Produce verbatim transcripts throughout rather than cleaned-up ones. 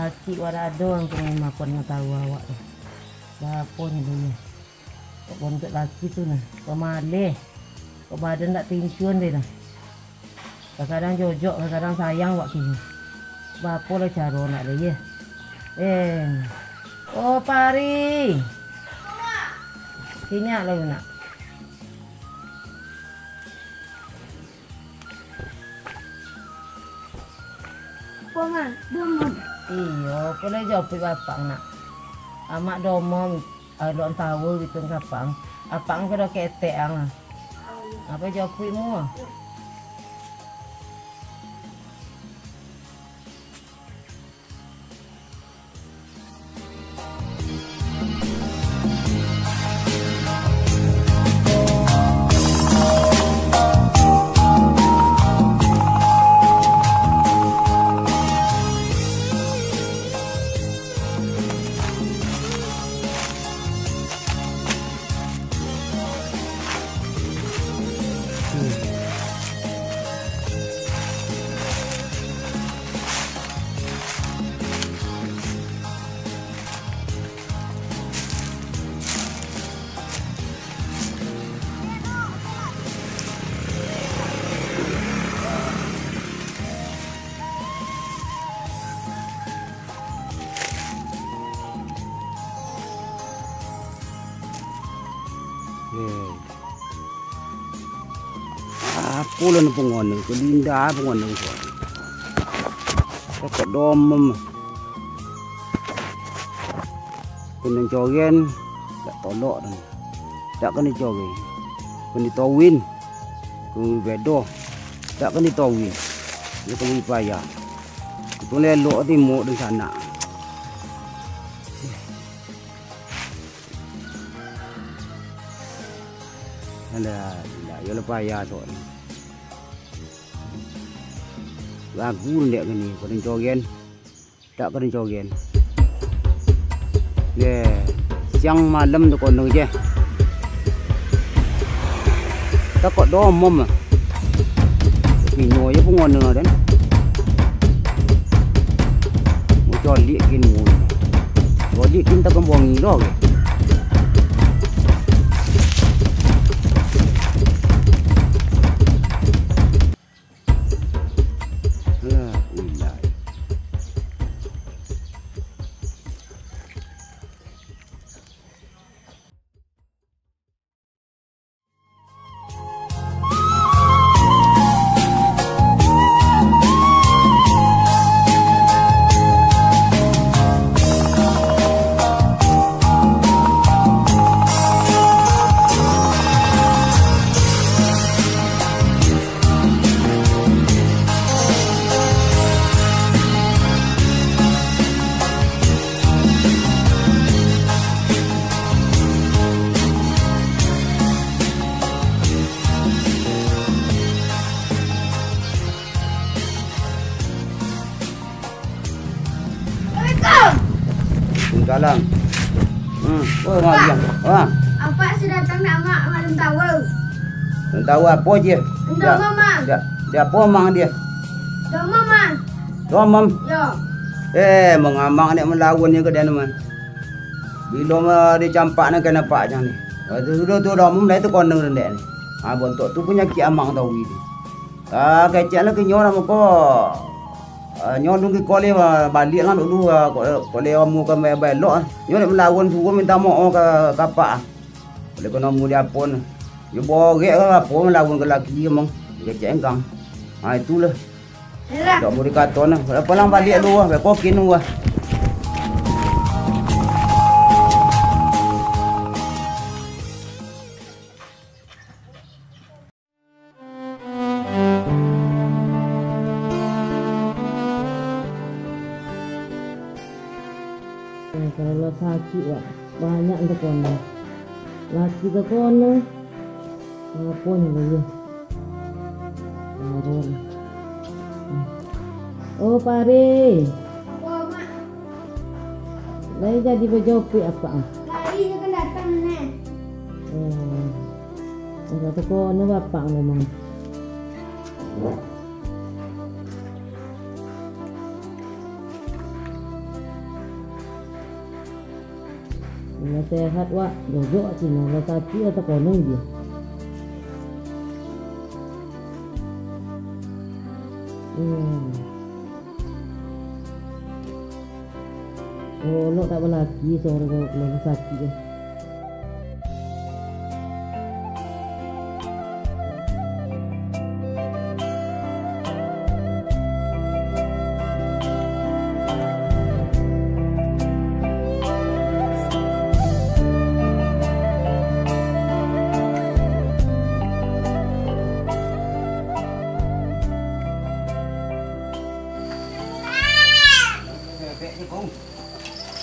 Laki wak ado ang kini mapan matawa awak tu. Bapo nyo dulu. Kok bontuak laki tu nah, pemaleh. Kok badan dak tincuan deh nah. Kadang-kadang jojok, kadang-kadang sayang wak kini. Bapo lah caro nak deh ye. Eh. Oh, Pari. Sini lah nak. Apo, Ma? Domom. Iyo, apo lai japuik bapak nak? Amak domom, aluak tawa gitu kapang. Apang kedo ketek ang. Apo japuikmu? Apo lah ni pangana, ko linda pangana ko. Takok domom. Kunang cogen, dak tolok doh. Dak kani cogen. Kani tawin. Kani bedo. Dak kani tawin. Dak kani payah. Itu lelok timok dan sanak. Alah, indak, yo lah payah sok ni. Lagu ndek kini, kadang cogen. Tak kadang cogen. Ye, siang malam tu kono je. Takok domom ah. Pinyo je pun ngono kan. Mau colik kin mun. Colik kin takon bongi lo ke. Lah, ulai. Assalamualaikum. Waalaikumsalam. Hmm, oh, Pak. Mariam. Ha. Apak sudah datang nak mak malam tawa. Malam tawa apo je? Untuk Dak, Mama. Dak, dak apo mang dia? Untuk Mama. Tuan mam. Yo. Eh, mangamang nak malawan ni ke dia ni, man. Bilo ma dicampak nak kena pak jang ni. Waktu sudah tu dah mam lai tu kondang rendek ni. Ha, bontok tu panyakik amang tawi tu. Ah, kecek lah ke nyo lah muko. Ah, nyo nunggu koleh, ah, baliak lah dulu, ah, ko-, koleh amu ka ba-, baelok, ah. Nyo nak malawan suruh minta maaf ka, ka apak, ah. Oleh kena amu di apon. Nyo borek lah apo malawan ka laki emang. Kecek engkang. Ha, itulah. Yalah. Tak mau dikato nah. Palang baliak dulu, ah. Bekokin dulu, ah. Kalau lah sakik, wak, banyak takono. Laki takono, apo ni lagi? Baru. Oh, Pari. Apo, Mak? Lai jadi bajopuik apak? Lai, nyo kan datang, Nek. Oh. Ado takono bapak memang. Sehat, Wak. Jojok, Cina. Lah sakik, lah takonang dia. Hmm. Oh, lok tak balaki, suaro kalau, kalau sakik, eh. Bebek ni, Kong.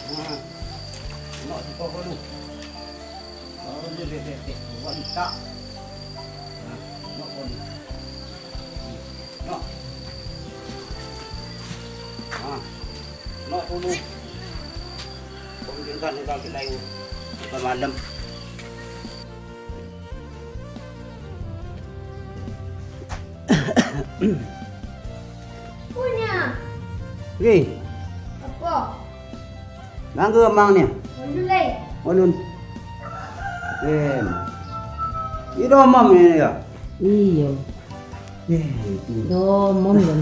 Ha. Nak siko ko lu. Baru dia bebek-bebek. Buat litak. Ha, nak ko lu. Nak. Ha. Nak ko lu. Kong tinggal, tinggal kedai lu. Sampai malam. Punya. Oke. Apo? Mangga amang ni? Ulun lai. Ulun. Eh. Iyo, domam ni yo? Iyo. Eh, itu. Domam kan.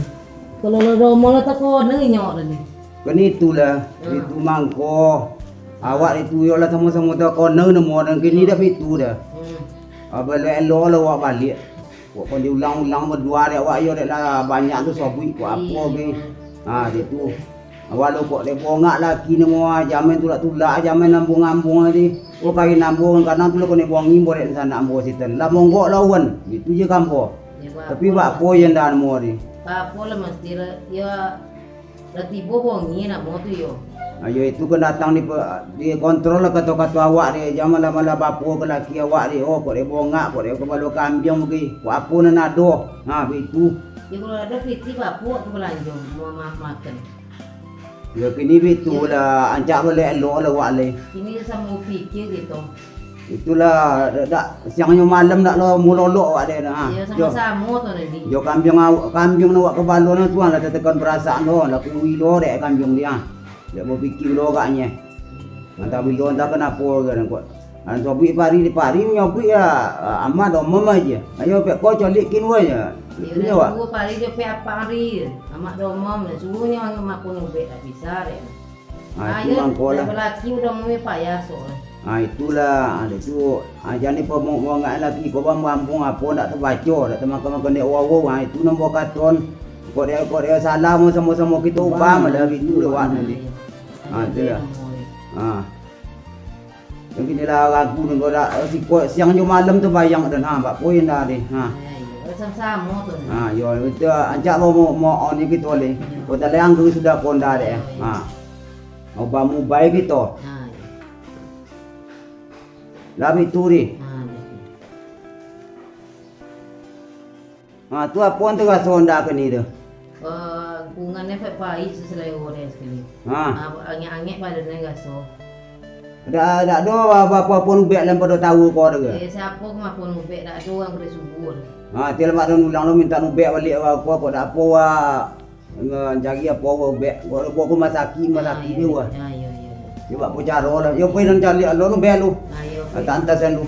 Kalau lah domam lah takonang inyo tadi. Kan itulah, hmm. Itu mangko. Awak itu iyolah samo-samo takonang namo urang kini dah itu dah. Hmm. Abah elok-elok lah awak baliak. Kok, kok diulang-ulang baduo dek awak iyo dek lah banyak tu sabuik kok apo ge. Ha, itu. Walau kok dek bongak laki namo, jamin tulak-tulak, jamin ambung-ambung tadi. Oh, kain ambung, kadang tu lah kok dek bongi, borek sanak ambo sitan. Lah monggok lawan, itu je kampo. Tapi bak apo yang dah namo tadi? Bak apo lah mesti lah, yo, lah tibo bongi namo tu yo. Ha, yo itu kan datang di, dikontrol lah kato-kato awak dek, jangan lah malah bapo ke laki awak dek, oh, kok dek bongak, kok dek kapalo kambiang bagi, kok apo nan ado. Ha, baitu. Yo, kalau ado pitih, bak apo tu balanjo, ma-, ma-, makan. Yo, kini baitu lah, ancak baleh elok lah awak lai. Kini samo pikir gitu. Itulah, dak, dak, siangnyo malam dak lo mulolok awak dek, nah. Iyo, yo. Samo-samo tu tadi. Yo, kambiang awak, kambiang nan awak kapalo nan tu lah tatekan parasaan lo, lah kuwi lo dek kambiang dia. Dak bapikia lo agaknyo. Antah bilo, antah kanapo kan kok. Antah buik pari, pari nyo buik ya, ah, amak domam aja. Ayo pek ko colikin wai ya. Iyo, itu nyo, Wak. Suruh pari jo pek apak hari. Amak domam, suruh nyo makan ubek tak bisa dek. Ha, itu mangko lah. Laki udah mau payah soal. Ha, itulah, ha, itu, ha, jadi pemongak laki ko bang-, bambung apo ndak tabaco, ndak tamakan-makan dek wawo, ha, itu nan buah katon. Kok dia, kok dia salah, mau samo-samo kita ubah, malah itu lewat nanti. Ha, itulah. Ha. Yang kini lah ragu ni, kok dak, siko siang jo malam tu bayang dan, ha, bak poin dah deh, ha. Samo-samo tu. Ha, yo, itu ancak mau, mau, mau on ni kita boleh. Kok tak lengah sudah konda deh, ha. Ubah-ubah gitu. Ha, iyo. Lah itu deh. Ha, iyo. Ha, tu apo nan taraso ndak kini tu? Eh, bunganyo pek pahik sasalai urang sakali. Ha. Ah, angek-angek badan nan raso. Dak, dak ado apo-apo ubek lain pado tahu ko tu ke? Eh, siapo ke makan ubek, dak ado urang kena subur. Ha, tiap mak dan ulang lo minta ubek baliak apo, kok dak apo wa. Cari apo wa ubek. Kok apo rumah sakit, rumah sakit ni wa. Ya, ya, ya. Cubo apo caro lah. Yo pai dan cari lo nu belu. Ha, yo, pai. Tantasan lu.